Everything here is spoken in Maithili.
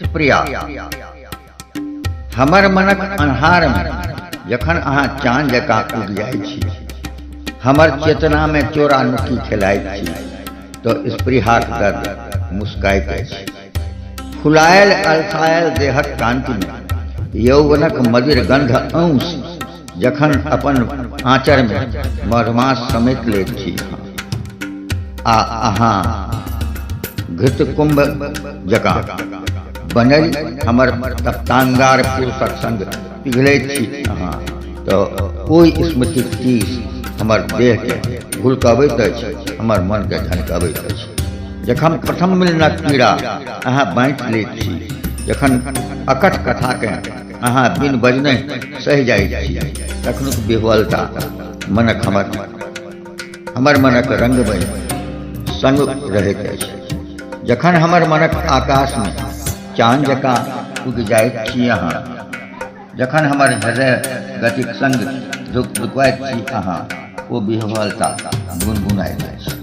प्रिया, हमर मनक अन्हारमे जखन अहाँ चान जकाँ उगि जाइत छी, हमर चेतनामे चोरा नुकी खेलाइत छी, तऽ स्पृहाक दर्द मुस्काइत अछि। फुलायल अलसायल देहक कान्तिमे यौवनक मदिर गन्ध अंश जखन अपन आँचरमे मधुमास समेट लैत छी आ अहाँ घृतकुम्भ जकाँ बनल हमर तप्तांगार पुरुषक संग पिघलैत छी अहाँ, तऽ ओहि स्मृतिक टीस हमर देहके घुलकबैत अछि, हमर मनके झनकबैत अछि। जखन प्रथम मिलनक पीड़ा अहाँ बाँटि लैत छी, जखन अकथ कथाकेँ अहाँ बिन बजने सहि जाइत छी, तखनुक विह्वलता मनक हमर हमर मनक रंग बनि संग रहैत अछि। जखन हमर मनक आकाशमे चान जकाँ उगि जाइत छी अहाँ, जखन हमर हृदय गतिक संग धुकधुकाइत छी अहाँ, ओ विह्वलता गुनगुनाइत अछि।